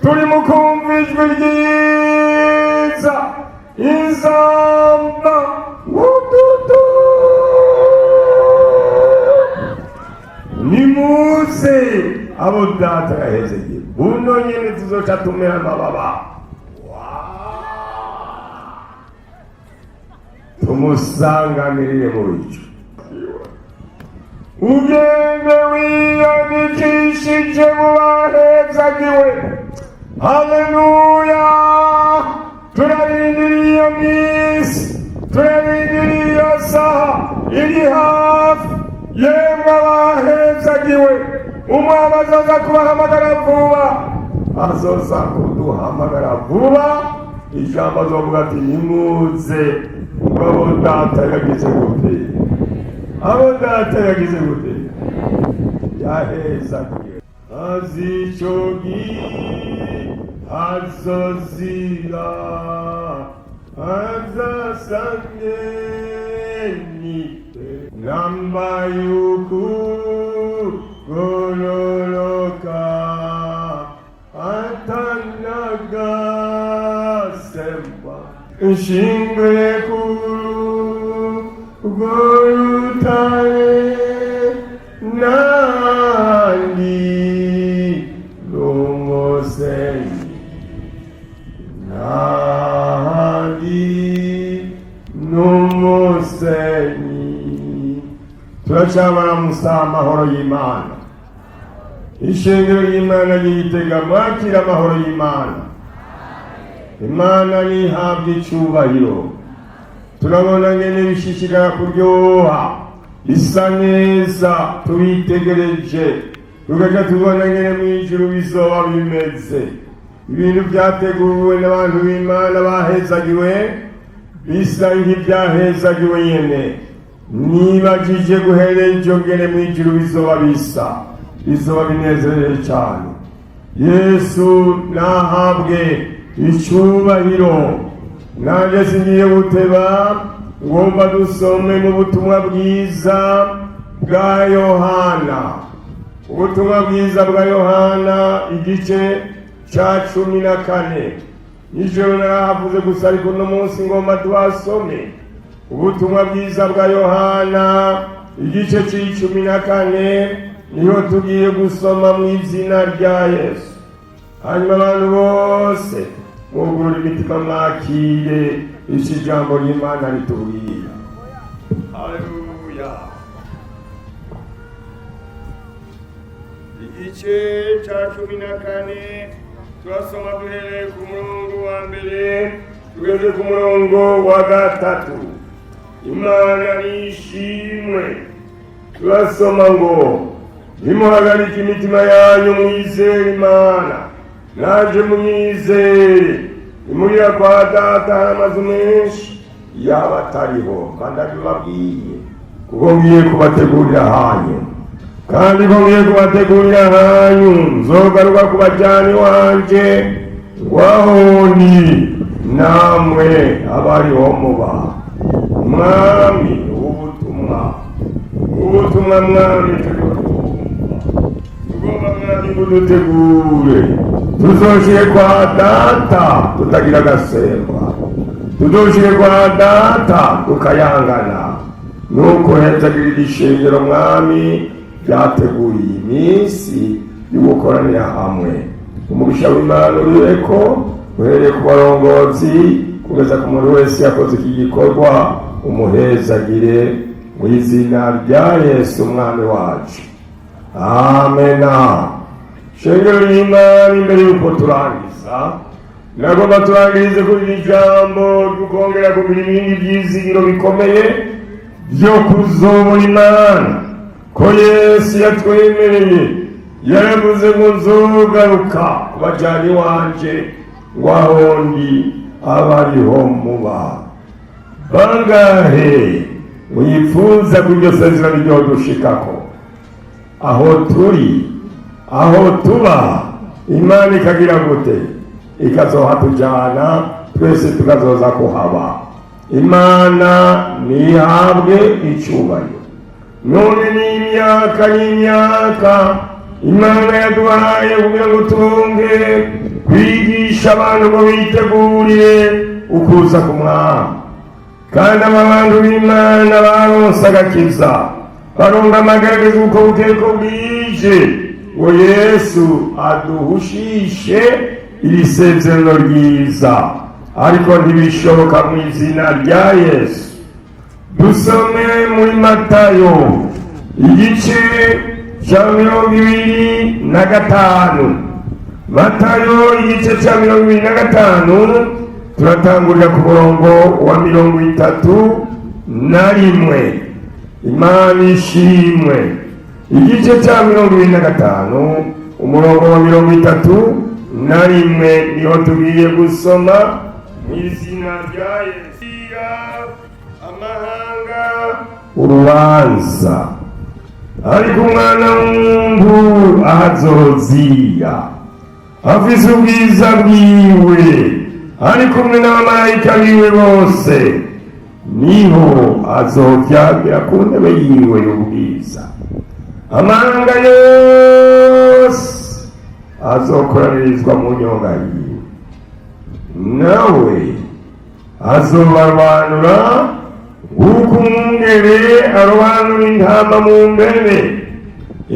Turi mu kumva ijwi ryiza, inzamba wududu. Nimuze abo Data yahezeye. Buno nyene tuzoca tumera amababa, tumusanganirire mu bicu. Ugende wiyandikishije mu bahezagiwe. Haleluya! Turarindiriye iyo minsi, turarindiriye iyo saha iri hafi. Yemwe abahezagiwe, Umwami azoza kubahamagara vuba, azoza kuduhamagara vuba. Ijambo azovuga ati: "Nimuze ngo abo Data yagize gute? Abo Data yagize gute? Yahezagiye." Azicogi azozira azasange nambaye ukugororoka, atanagasemba nshingwe kurwo rutare, nandi n'umusenyi, nandi n'umusenyi. Turacabaramusa amahoro y'Imana. Ishengero ry'Imana ry'Igitega, mwakira amahoro y'Imana. Imana nihabwa icubahiro. Turabona ngene bishishikara kuryoha, bisa neza. Tubitegereje tugaca tubona ngene mw'ijuru bizoba bimeze. Ibintu byateguwe n'abantu b'Imana bahezagiwe, bisa nk'ibyahezagiwe nyene. Nibajije guhera ejo ngene mw'ijuru bizoba bisa, bizoba binezereje cyane. Yesu nahabwe icyubahiro. Nanjye singiye guteba, ngomba dusome mu butumwa bwiza bwa Yohana. Ubutumwa bwiza bwa Yohana, igice cya 14. Nijoro narahavuze gusa, ariko uno munsi ngomba tuhasome. Ubutumwa bwiza bwa Yohana, igice c'14, niho tugiye gusoma mu izina rya Yesu. Hanyuma abantu bose mwugurura imitima, mwakire iki jambo ry'Imana ritubwira. Haleluya! Igice cya 14, turasoma duhereye ku murongo wa mbere tugeze ku murongo wa gatatu. Imana nishimwe. Turasoma ngo: "Ntimuhagarike imitima yanyu, mwizere Imana, naje mwizere. Imuhira kwa Data hari amazu menshi, yaba atariho kandi abibabwiye, kuko ngiye kubategurira hanyu. Kandi ko ngiye kubategurira hanyu, nzogaruka kubajyana iwanje, ngo aho ndi namwe abariho muba." Mwami, ubutumwa, ubutumwa, Mwami, turiko twumva. Tugomba, Mwami, ngo udutegure tuzoshire kwa Data tutagira agasembwa, tuzoshire kwa Data tukayangana. Nuko hezagira igishengero, Mwami, ryateguriye iminsi yo gukoranira hamwe. Umugisha w'Imana uribeko, uhereye ku barongozi kugeza ku muntu wese yakoze iki gikorwa. Umuhezagire mu izina rya Yesu Umwami wacu, amena. Shengero ry'Imana, imbere y'uko turangiza, nagomba turangirize kuri iri jambo ry'ukongera kugira ibindi byizigiro bikomeye byo kuzobona Imana, ko Yesu yatwemereye. Yaravuze ngo: "Nzogaruka kubajyana iwanje, ngo aho ndi abe ariho muba." Bangahe mwifuza ko iryo sezerano ryodushikako, aho turi, aho tuba, Imana ikagira gute? Ikazohatujyana twese, tukazoza kuhaba. Imana ntihabwe icyubahiro. None n'imyaka n'imyaka Imana yaduhaye kugira ngo turonke kwitegurira kuzoba iwabo, kwigisha abantu ngo bitegurire ukuza ku mwami. Kandi aba bantu b'Imana baronse agakiza, baronka amagaragaza uko bukeye ko bwije, ngo Yesu aduhushishe iri sezerano ryiza, ariko ntibishoboka mu izina rya Yesu. Dusome muri Matayo igice cya 25. Matayo igice cya 25, turatangurira ku murongo wa 31. Imana ishimwe. Igice cya 25, umurongo wa 31, niho tugiye gusoma mu izina rya Yesu. Amahanga urubanza, ariko Umwana w'umuntu ahazozira afise ubwiza bwiwe, ari kumwe n'abamarayika biwe bose, niho azovyagira ku ntebe yiwe y'ubwiza. Amahanga yose azokoranirizwa mu nyonga yiwe, nawe azobarobanura nk'uko umwungere arobanura intama mu mpene.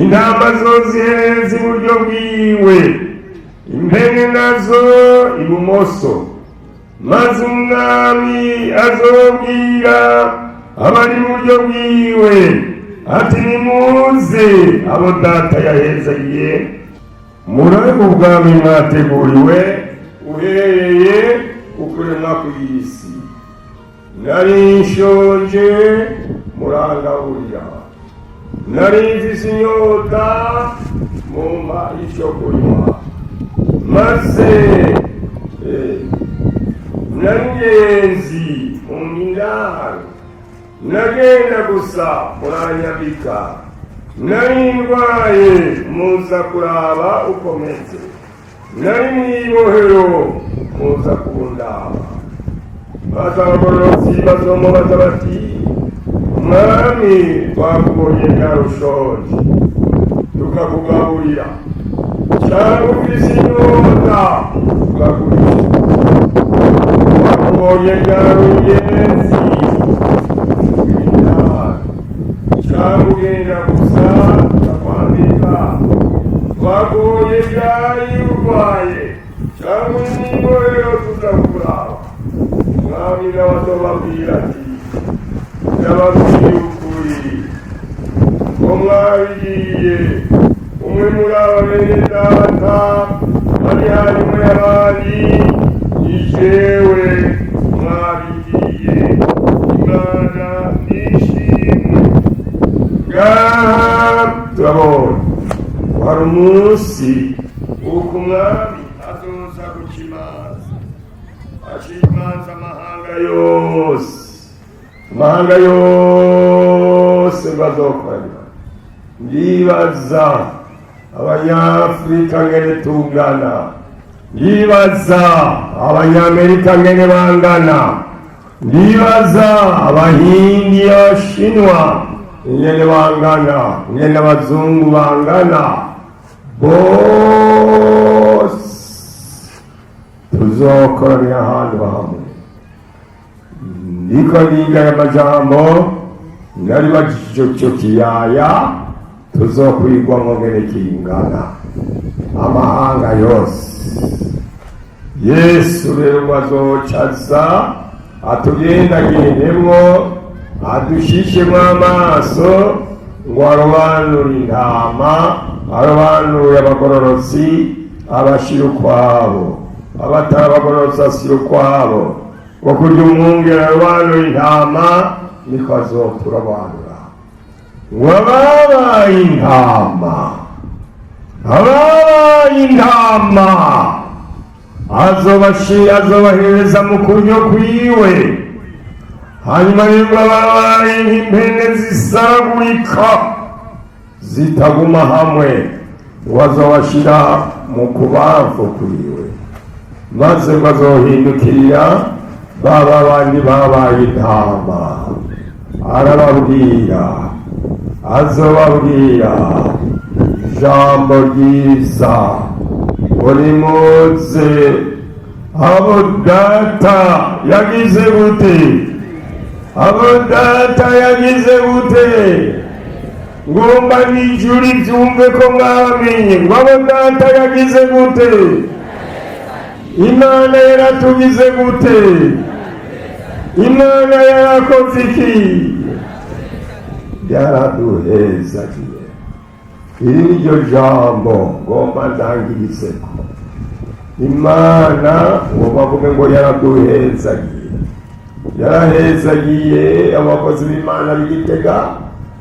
Intama zozihereza iburyo bwiwe, impene nazo ibumoso. Maze umwami azobwira abari iburyo bwiwe ati: "Nimuze, abo Data yahezagiye, murabe ubwami mwateguriwe uhereye ukuremwa kw'isi. Nari nshonje, murangaburira; nari mfise inyota, mumpa icyo kunywa; maze nari ingenzi, mumpa indaro; nagenda gusa, muranyambika; nari ndwaye, muza kuraba uko meze; nari mw'ibohero, muza kundaba." Maze abagororotsi bazomubaza bati: "Mwami, twakubonye ryari ushonje tukakugaburira, cyangwa ufise inyota tukakurisha? Twakubonye ryari ingenzi, cyangwa ugenda gusa, tukakwambika? Twakubonye ryari urwaye cyangwa uri mw'ibohero, tukakuraba?" Mwami nawe azobabwira ati: "Ndababwiye ukuri ko mwabigiye umwe muri aba bene Data bari hanyuma y'abandi, ni jewe mwabigiye." Imana nishimwe. Ngaha turabona hari umunsi uko umwami azoza guca imanza, aca imanza amahanga yose. Amahanga yose bazokorana. Ndibaza Abanyafurika ngene tungana, ndibaza Abanyamerika ngene bangana, ndibaza Abahindi, Abashinwa ingene bangana, ingene abazungu bangana. Bose tuzokoranira ahantu hamwe. Ndiko niga aya majambo, nari bajije ico kiyaya tuzokwigwamwo ngene kingana, amahanga yose. Yesu rero ngo azocaza atugendagendemwo, adushishemwo amaso, ngo arobanure intama, arobanure abagororotsi, abashira ukwabo, abatari abagororotsi ashyira ukwabo. Ngo kurya umwungere arobanura intama, niko azoturobanura, ngo ababaye intama, ababaye intama azobahereza mu kuryo kwiwe. Hanyuma rero ababaye nk'impene zisaragurika, zitaguma hamwe, ngo azobashira mu kubamfu kwiwe. Maze ngo azohindukirira baba bandi babaye intama, arababwira, azobabwira ijambo ryiza ngo: "Nimuze." Abo Data yagize gute? Abo Data yagize gute? Ngomba n'ijuru byumve ko mwamenye ngo abo Data yagize gute? Imana yaratugize gute? Imana yarakoze iki? Yaraduhezagiye. Iri ni ryo jambo ngomba ndangirizeko. Imana ngo bavuge ngo yaraduhezagiye, yarahezagiye abakozi b'Imana b'Igitega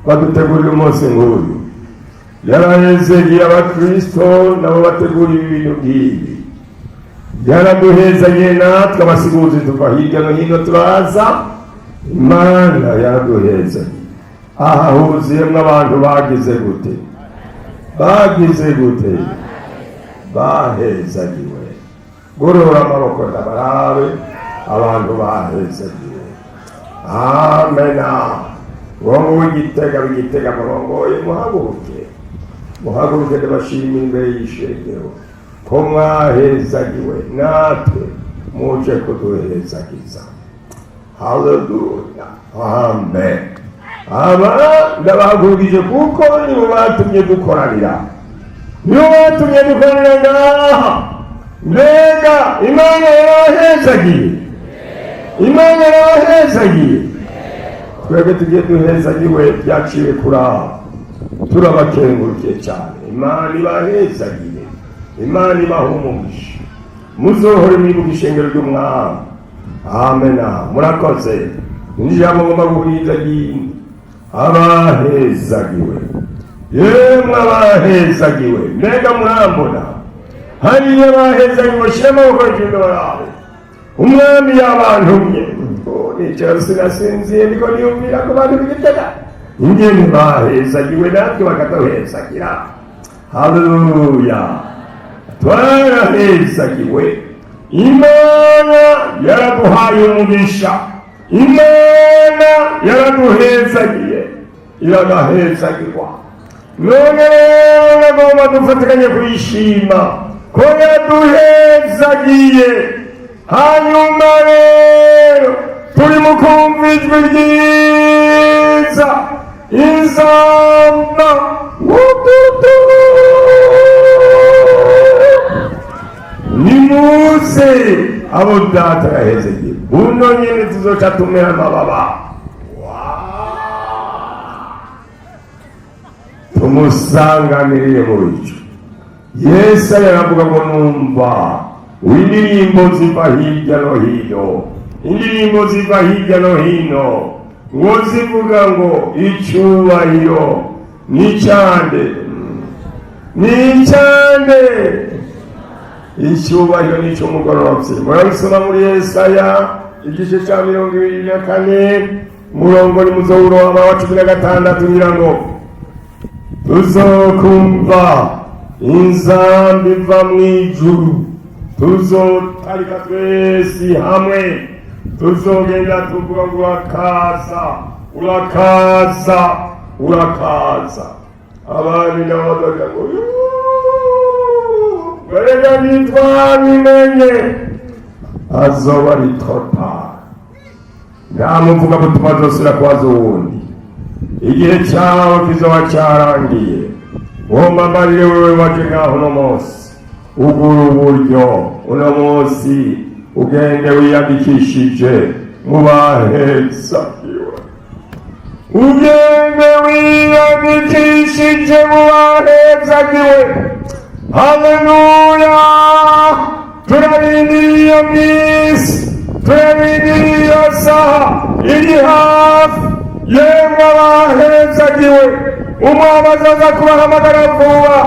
badutegurira umunsi nk'uyu, yarahezagiye abakristo nabo bategura ibintu nk'ibi, yaraduhezagiye natwe abasiguzi tuva hirya no hino turaza. Imana yaraduhezagiye. Aha huzuyemwo abantu bagize gute? Bagize gute? Bahezagiwe. Gorora amaboko ndabarabe abantu bahezagiwe. Amena. Wowe w'Igitega, w'Igitega murongoye, muhaguruke, muhaguruke. Ndabashimira imbere y'ishengero ko mwahezagiwe, natwe muje kuduhezagiza. Haleluya, amen. Aba ndabahagurukije kuko nibo batumye dukoranira, nibo batumye dukoranira ngaha. Mbega Imana yarabahezagiye? Imana yarabahezagiye. Twebwe tugiye duhezagiwe byaciye kuri aho. Turabakengurukiye cyane. Imana ibahezagiye, Imana ibaha umugisha, muzohore mwibuka ishengero ry'Umwami. Amena. Murakoze. N'ijambo ngomba guhuriza ryindi: abahezagiwe. Yemwe abahezagiwe, mbega murambona hariya? Abahezagiwe, shyira amaboko hejuru barabe. Umwami yabantumye. Nicara sinasinziye, niko niyumvira ku bantu b'Igitega ingene bahezagiwe, natwe bakaduhezagira. Haleluya! Twarahezagiwe. Imana yaraduhaye umugisha, Imana yaraduhezagiye, iragahezagirwa. None rero nagomba dufatikanye kuyishima ko yaduhezagiye. Hanyuma rero turi mu kumva ijwi ryiza, inzamba wututu. Nimuze abo Data yahezagiye. Buno nyene tuzoca tumera amababa tumusanganiriye mu bicu. Yesu yaravuga ngo numva indirimbo ziva hirya no hino, indirimbo ziva hirya no hino, ngo zivuga ngo icyubahiro ni icyande? Ni icyande? Icyubahiro ni icy'umugororotsi. Murabisoma muri Yesaya igice cya 24, umurongo ni muzowurohama wa 16. Ngira ngo tuzokumva inzamba iva mu ijuru, tuzotarika twese hamwe, tuzogenda tuvuga ngo urakaza, urakaza, urakaza. Abandi nabo bazagira ngo berega ntitwabimenye. Azoba ari total, nta muvugabutumwa azosubira kubaza uwundi. Igihe cyawe kizoba cyarangiye. Ngomba mbarire wewe waje ngaho uno munsi, ugura uburyo uno munsi ugende wiyandikishije mu bahezagiwe, ugende wiyandikishije mu bahezagiwe. Haleluya! Turarindiriye iyo minsi, turarindiriye iyo saha iri hafi. Yemwe abahezagiwe, Umwami azoza kubahamagara vuba,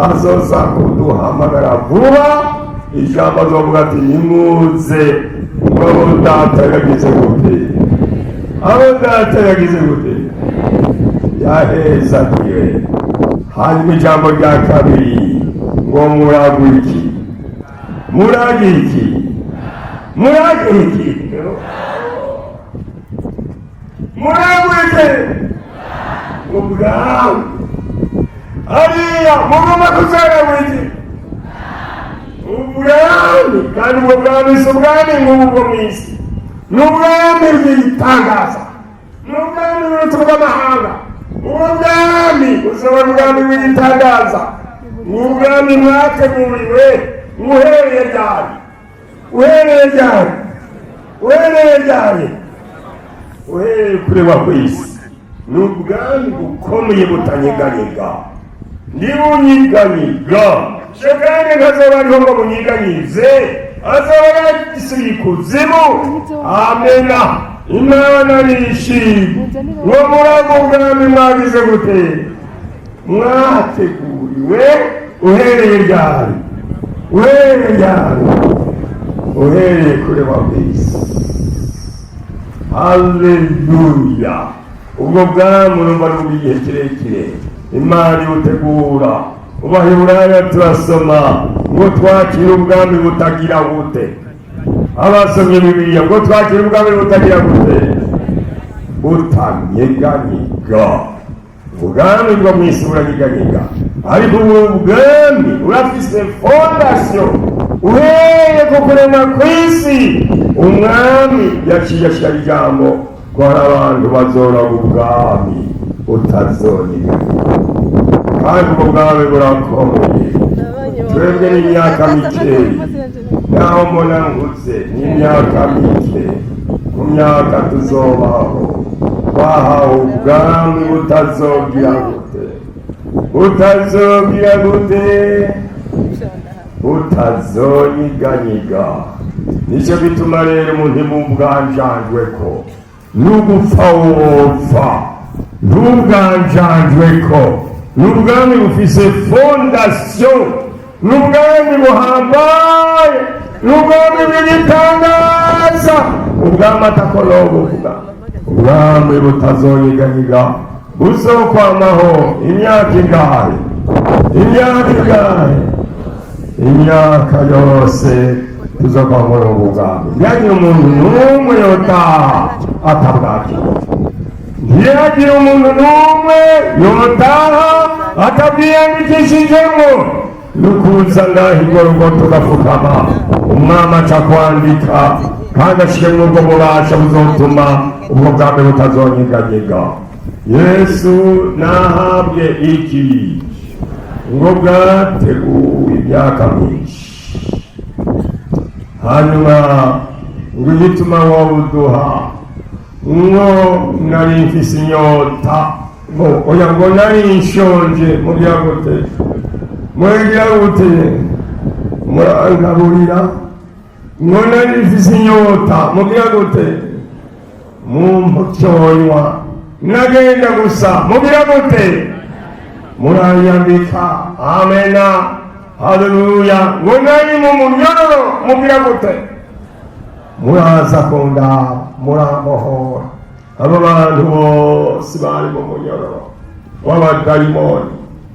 azoza kuduhamagara vuba. Ijambo azovuga ati nimuze. Ngo abo Data yagize gute? Abo Data yagize gute? Yahezagiye. Hanyuma ijambo rya kabiri ngo muragwa iki? Muragwa iki? Muragwa iki? Muragwa iki? Ubwawe hariya mugomba kuzaragwa iki? Ubwami. Kandi ubwo bwami si ubwami nk'ubu bwo mu isi, ni ubwami bw'igitangaza, ni ubwami buruta bw'amahanga. Ubwo bwami buzaba ubwami bw'igitangaza, ni ubwami mwateguriwe uhereye ryari? Uhereye ryari? Uhereye ryari? Uhereye kureba ku isi. Ni ubwami bukomeye butanyeganyega, ntibunyeganyega. Shetani ntazoba ariho ngo bunyiganyize, azoba yagisubiye ikuzimu. Amena. Imana nishimye ngo muri ubwo bwami mwagize gute? Mwateguriwe uhereye ryari? Uhereye ryari? Uhereye kureba ku isi. Haleluya! Ubwo bwami urumva ari ubw'igihe kirekire Imana ibutegura. Ubaheburayo turasoma ngo twakire ubwami butagira gute? Abasomye Bibiliya, ngo twakire ubwami butagira gute? Butanyeganyega. Ubwami bwo mu isi buranyeganyega, ariko ubu bwami urafise fondation uhereye ku kurema ku isi. Umwami yaciye ashyira ijambo ko hari abantu bazoraga ubwami butazonyeganyega, kandi ubwo bwami burakomeye. Twebwe n'imyaka mikeyi, naho mbona nkuze, n'imyaka mike ku myaka tuzobaho, twahawe ubwami butazogira gute? Butazogira gute? Butazonyiganyiga. Nicyo gituma rero umuntu mubwanjanjwe ko n'ugupfa wopfa ntubwanjanjwe ko ni ubwami bufise fondation, ni ubwami buhambaye, ni ubwami bw'igitangaza, ubwami atakolobuvuga, ubwami butazonyiganyiga, buzokwamaho imyaka ingahe? Imyaka ingahe? Imyaka yose tuzokwa muri ubu bwami. Ntihagire umuntu n'umwe yotaha atabwakira, ntihagire umuntu n'umwe yotaha atabwiyandikishijemo. Nukuza ngaho igororwa tugapfukama, umwami aca kwandika kandi ashiremwo ubwo bubasha buzotuma ubwo bwami butazonyeganyega. Yesu nahabwe iki? Ngo bwateguwe imyaka myinshi. Hanyuma ngo igituma wowe uduha, ngo nari mfise inyota, ngo oya, ngo nari nshonje, mugira gute? Mugira gute? Murangaburira. Ngo nari mfise inyota, mugira gute? Mumpa. Nagenda gusa, mugira gute? Muranyambika. Amena, haleluya. Ngo nari mu munyororo, mugira gute? Muraza kundaba, murambohora. Abo bantu bose bari mu munyororo w'abadayimoni,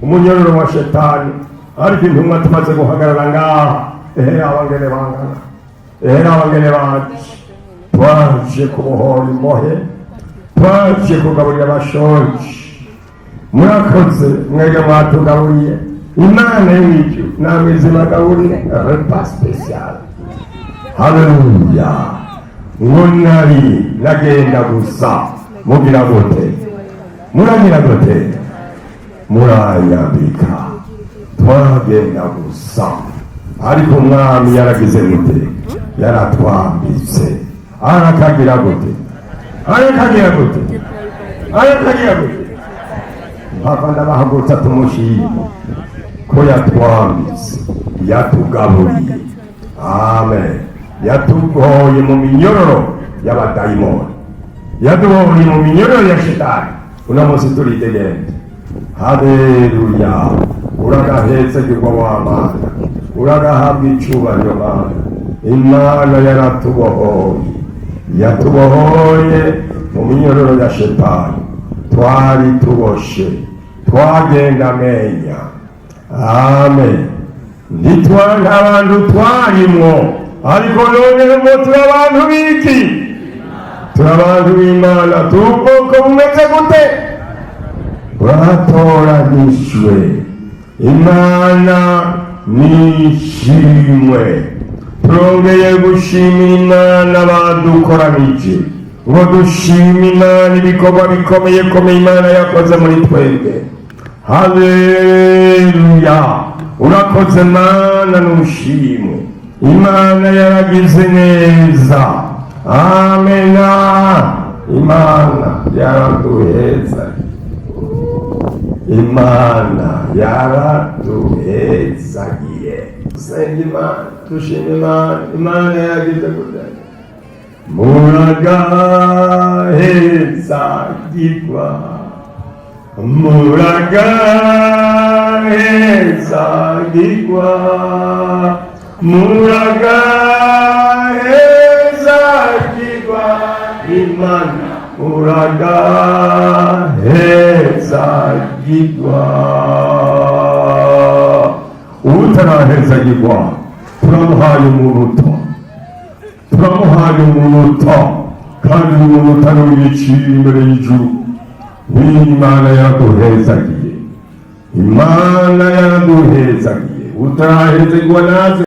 umunyororo wa Shetani, ariko intumwa tumaze guhagarara ngaha, ehe abangene bangana, ehe abangene baje, twaje kubohora imbohe, twaje kugaburira abashonje. Murakoze mwege mwatugaburiye. Imana y'ijuru namwe izibagaburire repas spécial. Haleluya! Ngo nari nagenda gusa, mugira gute? Muragira gute? Muranyambika. Twagenda gusa, ariko umwami yaragize gute? Yaratwambitse. Arakagira gute? Arakagira gute? Arakagira gute? Mpava ndabahagurutsa tumushime ko yatwambitse, yatugaburiye, amen, yatubohoye mu minyororo y'abadayimoni, yadubohoye mu minyororo ya Shetani. Uno munsi turidegemvya. Haleluya! Uragahezagirwa wa Mana, uragahabwa icubahiro Mana. Imana yaratubohoye, yatubohoye mu minyororo ya Shetani. Twari tuboshe, twagenda amenya, amen. Ntitwari abantu twarimwo, ariko none ngo turi abantu b'iki? Turi abantu b'Imana. Turi ubwoko bumeze gute? Bwatoranijwe. Imana nishimwe. Turi Turongeye gushimira Imana badukoranije ngo dushime Imana ibikorwa bikomeye komeye Imana yakoze muri twebwe. Haleluya! Urakoze Mana, nushimwe. Imana yaragize neza. Amena. Imana yaraduheza, Imana yaraduhezagiye. Senga Imana, dushima Imana. Imana yaragize gute? Muragahezagirwa, muragahezagirwa, muragahezagirwa. Imana, muragahezagirwa. Utarahezagirwa, turamuhaye umunota, turamuhaye umunota, kandi umunota ni uw'igiciro imbere y'ijuru. Imana yaraduhezagiye, Imana yaraduhezagiye. Utarahezagirwa naze.